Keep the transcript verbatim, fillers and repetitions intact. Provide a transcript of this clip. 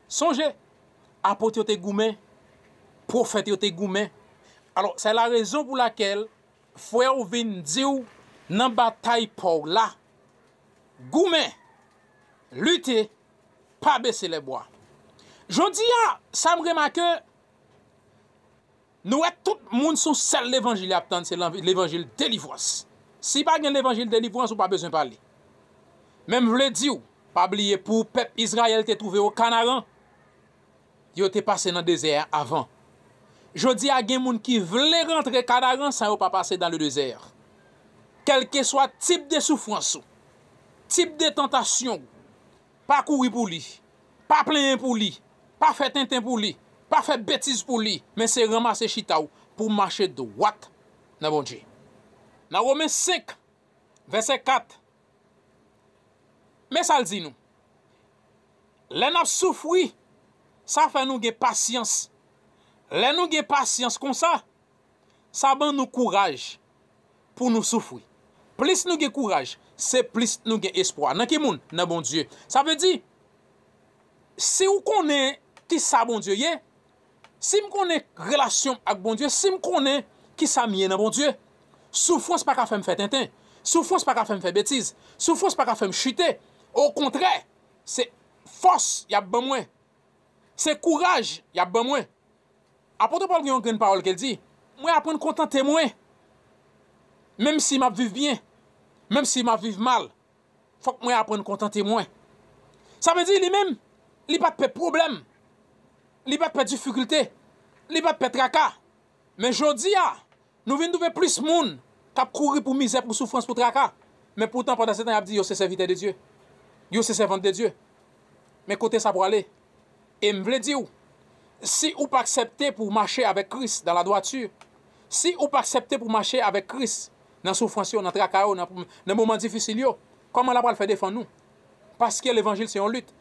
Sonje, apot yo te goumen, pwofèt yo te goumen. Alò, se la rezon pou lakèl frè w vin di w nan batay pa w la, goumen, lite, pa bese lèbwa. Jodi a, sa m remake, nou wè tout moun se yon sèl levanjil y ap tann, se levanjil delivrans. Si pa gen levanjil delivrans, ou pa bezwen pale. Men m vle di w, pa bliye pou pèp Izrayèl te twouve yo Kanaran, yo te pase nan dezè a avan. Jodi a gen moun ki vle rantre Kanaran san yo pa pase dans le désert. Kèlkeswa tip de soufrans ou, tip de tantasyon ou, pa kouri pou li, pa plenyen pou li, pa fè tenten pou li, pa fè betiz pou li, men se ranmase chita w pou w mache dwat nan Bondye. Nan Women senk, vèsè kat, men sa l di nou. Lè n ap soufri, sa fè nou gen pasyans. Lè nou gen pasyans konsa, sa ban nou kouraj pou nou soufri. Plis nou gen kouraj, se plis nou gen espwa. Nan ki moun? Nan Bondye. Sa vle di, si w konnen ki sa Bondye ye, si m konnen relasyon m ak Bondye, si m konnen ki sa m ye nan Bondye, soufrans pa ka fè m fè tenten. Soufrans pa ka fè m fè betiz. Soufrans pa ka fè m chite. Okontrè, se fòs y ap ban mwen. Se kouraj y ap ban mwen. Apot Pòl gen yon grenn pawòl ke l di, mwen aprann kontante mwen. Menm si m ap viv byen, menm si m ap viv mal, fòk mwen aprann kontante mwen. Sa vle di li menm, li pa t pè pwoblèm, li pa t pè difikilte, li pa t pè traka. Men jodi a, nou vin twouve plis moun k ap kouri pou mizè, pou soufrans, pou traka. Men poutan, pandan se tan, y ap di yo se sèvitè de Dye. Yo se sèvant de Dye. Men kote sa prale? E m vle di w, si ou pa aksepte pou w mache avèk Kris dans la droiture, si ou pa aksepte pou w mache avèk Kris nan soufrans yo, nan traka yo, nan, nan moman difisil yo, kòman l ap pral fè defann ou? Paske levanjil se yon lit.